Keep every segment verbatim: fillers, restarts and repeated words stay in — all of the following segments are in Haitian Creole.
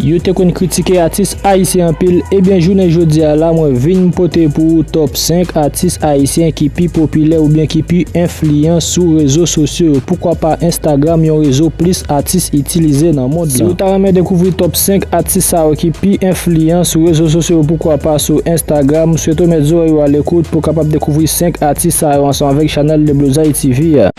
Yo te konn kritike atis ayisyen anpil, ebyen jounen jodi a la mwen vin pote pou ou top senk atis ayisyen ki pi popilè oubyen ki pi enfliyan sou rezo sosyo yo, poukwa pa Instagram, yon rezo plis atis itilize nan mond lan. Si ou ta renmen dekouvri top senk atis sa yo ki pi enfliyan sou rezo sosyo yo, poukwa pa sou Instagram, swete w met zòrèy ou alekout pou w kapab dekouvri senk atis sa yo ansanm avèk chanèl Deblozay T V a.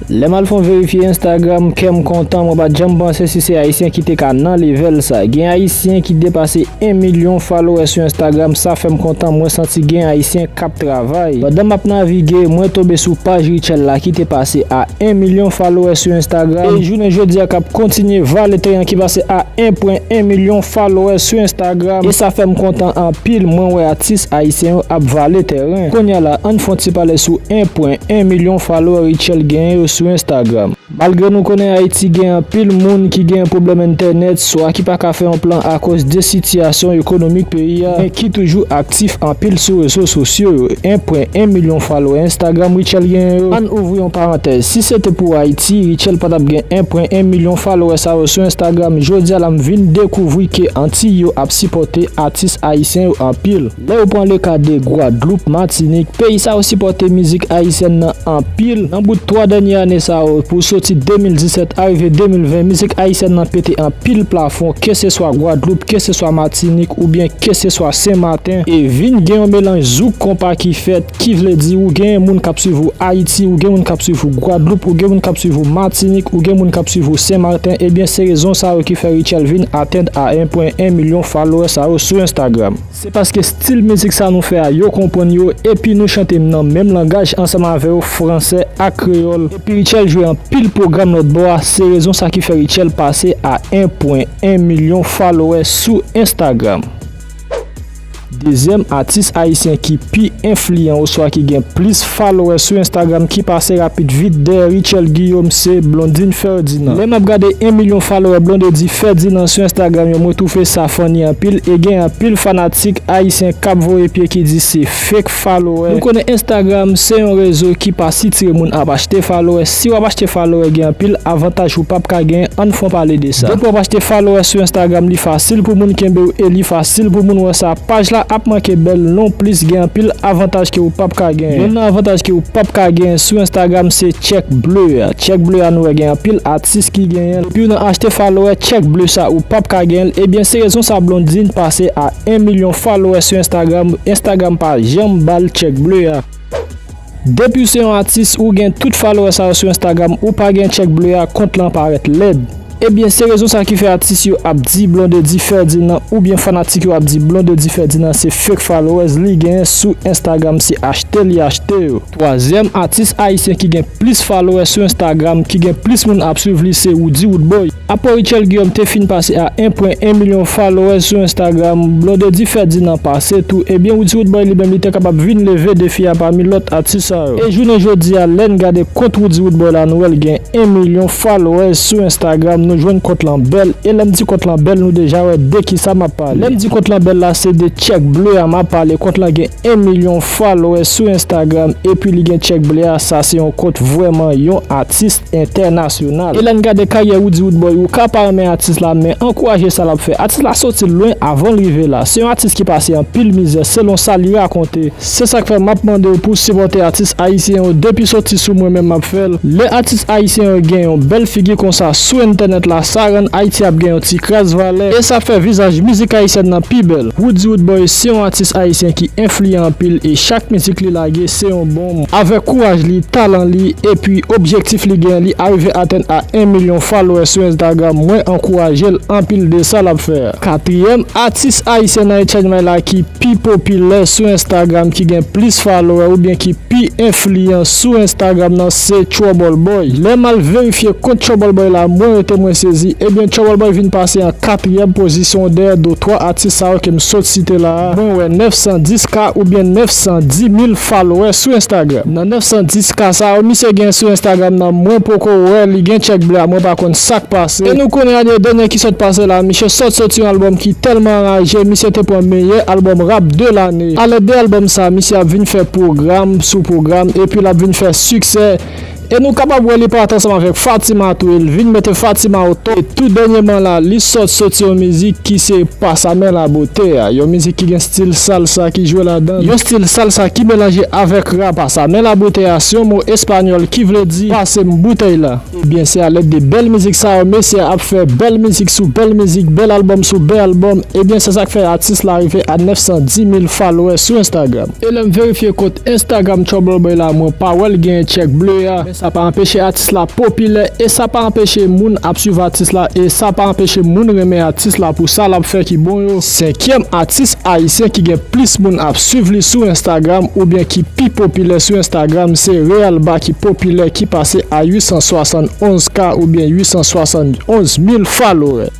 Lè m al fè yon verifye Instagram, kè m kontan, mwen pa t janm panse si se ayisyen ki te ka nan level sa. Gen ayisyen ki depase en milyon followers sou Instagram, sa fè m kontan, mwen santi gen ayisyen k ap travay. Pandan m ap navige, mwen tonbe sou paj Rutshelle la ki te pase a en milyon followers sou Instagram. E jounen jodi a k ap kontinye vale teren ki pase a en pwen en milyon followers sou Instagram. E sa fè m kontan anpil, mwen wè atis ayisyen yo ap vale teren. Kounye a la, ann fè yon ti pale sou en pwen en milyon follower Rutshelle genyen yo sou Instagram. Malgre nou konnen Ayiti gen anpil moun ki gen pwoblèm entènèt, swa ki pa ka fè yon plan akoz de sitiyasyon ekonomik peyi a, men ki toujou aktif anpil sou rezo sosyo yo. En pwen en milyon follower Instagram Rutshelle genyen yo. Ann ouvri yon parantèz, si se te pou Ayiti, Rutshelle pa t ap gen en pwen en milyon follower sa yo sou Instagram. Jodi a la m vin dekouvri ke Antiy yo ap sipòte atis ayisyen yo anpil. Lè ou pran le ka de Gwadloup, Matinik, peyi sa yo sipòte mizik ayisyèn nan anpil. Nan bout twa dènye ane sa yo, pou soti de mil disèt arive de mil ven, mizik ayisyèn nan pete anpil plafon, keseswa Gwadloup, keseswa Matinik, oubyen keseswa Senmaten. E vin gen yon melanj zouk konpa ki fèt, ki vle di ou gen moun k ap swiv ou Ayiti, ou gen moun k ap swiv ou Gwadloup, ou gen moun k ap swiv ou Matinik, ou gen moun k ap swiv ou Senmaten. Ebyen, se rezon sa yo ki fè Rutshelle vin atenn a en pwen en milyon follower sa yo sou Instagram. Se paske stil mizik sa nou fè a, yo konprann yo, epi nou chante nan menm langaj ansanm avè yo, fransè ak kreyòl. Epi Rutshelle jwe anpil pwogram lòt bò a, se rezon sa ki fè Rutshelle pase a en pwen en milyon followers sou Instagram. Dezyèm atis ayisyen ki pi enfliyan oswa ki gen plis followers sou Instagram ki pase rapid vit dèyè Rutshelle Guillaume se Blondedy Ferdinand. Lè m ap gade en milyon followers Blondedy Ferdinand sou Instagram yo, mwen twouve sa funny anpil e gen anpil fanatik ayisyen k ap voye pye ki di se fake followers. Nou konnen Instagram se yon rezo ki pa sitire moun ap achte followers. Si w ap achte followers, gen anpil avantaj ou p ap ka genyen, ann fè yon pale de sa. Depi w ap achte followers sou Instagram, li fasil pou moun kenbe w e li fasil pou moun wè sa. Paj la ap manke bèl nonplis, gen anpil avantaj ke ou p ap ka genyen. Youn nan avantaj ke ou p ap ka genyen sou Instagram se tchèk ble a. Tchèk ble a nou wè gen anpil atis ki genyen l. Depi w nan achte follower, tchèk ble sa ou p ap ka genyen l. Ebyen se rezon sa Blondedy pase a en milyon followers sou Instagram. Instagram pa janm ba l tchèk ble a. Depi w se yon atis, ou gen tout followers sa yo sou Instagram, ou pa gen tchèk ble a, kont lan parèt lèd. Ebyen, se rezon sa ki fè atis yo ap di Blondedy Ferdinand oubyen fanatik yo ap di Blondedy Ferdinand se fake followers li genyen sou Instagram, se achte li achte yo. Twazyèm atis ayisyen ki gen plis followers sou Instagram, ki gen plis moun ap swiv li, se Roody Roodboy. Apre Rutshelle Guillaume te fin pase a en pwen en milyon followers sou Instagram, Blondedy Ferdinand pase tou, ebyen Roody Roodboy li menm li te kapab vin leve defi a pami lòt atis sa yo. E jounen jodi a, lè n gade kont Roody Roodboy la, nou wè l gen en milyon followers sou Instagram, nou jwenn kont lan bèl, e lè m di kont lan bèl, nou deja wè de kisa m ap pale. Lè m di kont lan bèl la, se de tchèk ble a m ap pale, kont lan gen en milyon followers sou Instagram, epi li gen tchèk ble a, sa se yon kont vrèman yon atis entènasyonal. E lè n gade karyè Roody Roodboy, ou ka pa renmen atis la, men ankouraje sa l ap fè. Atis la soti lwen avan l rive la. Se yon atis ki pase anpil mizè, selon sa li rakonte. Se sa k fè m ap mande w pou w sipòte atis ayisyen yo depi soti sou mwen menm m ap fè l. Lè atis ayisyen yo gen yon bèl figi konsa sou entènèt la, sa rann Ayiti ap gen yon ti kras valè, e sa fè vizaj mizik ayisyèn nan pi bèl. Roody Roodboy se yon atis ayisyen ki enfliyan anpil e chak mizik li lage se yon bonm. Avèk kouraj li, talan li, epi objektif li genyen, li arive atenn a en milyon followers sou Instagram. Mwen ankouraje l anpil de sa l ap fè a. Katriyèm atis ayisyen nan H N Y la ki pi popilè sou Instagram, ki gen plis followers oubyen ki pi enfliyan sou Instagram nan se Trouble Boy. Lè m al verifye kont Trouble Boy la, mwen rete mwen sezi. Ebyen, Trouble Boy vin pase an katriyèm pozisyon dèyè de twa atis sa yo ke m sot site la a. Mwen wè nèf san dis K oubyen nèf san dis mil followers sou Instagram. Nan nèf san dis K sa yo misye gen sou Instagram nan, mwen poko wè li gen tchèk ble a, mwen pa konn sa k pase. E nou konnen ane dènye ki sot pase la, misye sot soti yon albòm ki tèlman anraje, misye te pran meyè albòm rap de lane. Alò de albòm sa, misye ap vin fè pwogram sou pwogram, epi l ap vin fè siksè. E nou kapab wè li parèt ansanm avèk Fatima tou, e l vin mete Fatima o top. E tou dènyèman la, li sot soti yon mizik ki se Pásame la Botella, yon mizik ki gen stil salsa ki jwe ladan. Yon stil salsa ki melanje avèk rap. Pásame la Botella se yon mo espanyòl ki vle di pase m boutèy la. Ebyen, se alèd de bèl mizik sa yo mesye a ap fè bèl mizik sou bèl mizik, bèl albòm sou bèl albòm. Ebyen, se sa k fè atis la rive a nèf san di mil followers sou Instagram. E lè m verifye kont Instagram Trouble Boy la, mwen pa wè l genyen tchèk ble a. Men sa pa anpeche atis la popilè, e sa pa anpeche moun ap swiv atis la, e sa pa anpeche moun renmen atis la pou sa l ap fè ki bon yo. Senkyèm atis ayisyen ki gen plis moun ap swiv li sou Instagram oubyen ki pi popilè sou Instagram se Realba ki popilè ki pase a uit san swasann onz K oubyen uit san swasann onz mil followers.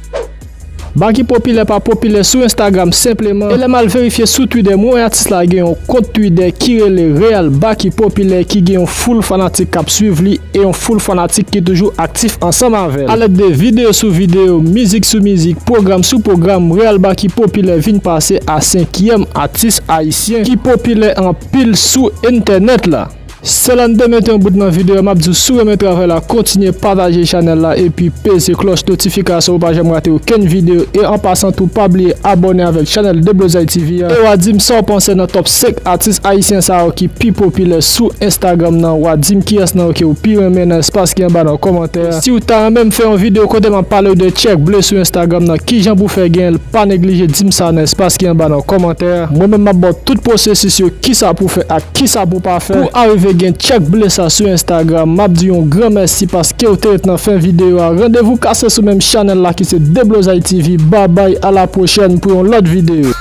Baky Popilè pa popilè sou Instagram senpleman. E lè m al verifye sou Twitter, mwen wè atis la gen yon kont Twitter ki rele Realba ki popilè ki gen yon foul fanatik k ap swiv li e yon foul fanatik ki toujou aktif ansanm avè l. Alèd de videyo sou videyo, mizik sou mizik, pwogram sou pwogram, Realba ki popilè vin pase a senkyèm atis ayisyen ki popilè anpil sou entènèt la. Se la n te mete yon bout nan videyo a, m ap di w si w renmen travay la, kontinye pataje chanèl la epi peze klòch notifikasyon pou w pa janm rate okenn videyo. E an pasan tou, pa bliye abòne avèk chanèl Deblozay T V a. E w a di m sa w panse nan top senk atis ayisyen sa yo ki pi popilè sou Instagram nan. W a di m kiyès nan yo ke w pi renmen nan espas ki anba nan kòmantè a. Si w ta renmen m fè yon videyo kote m ap pale w de tchèk ble sou Instagram nan, kijan pou w fè genyen l, pa neglije di m sa nan espas ki anba nan kòmantè a. Mwen menm m ap ba w tout pwosesis yo, kisa pou w fè ak kisa pou w pa fè pou w arive gen tchèk ble sa sou Instagram. M ap di yon gran mèsi paske w te ret nan fen videyo a. Randevou kase sou menm chanèl la ki se Deblozay T V. Babay, a la pwochèn pou yon lòt videyo.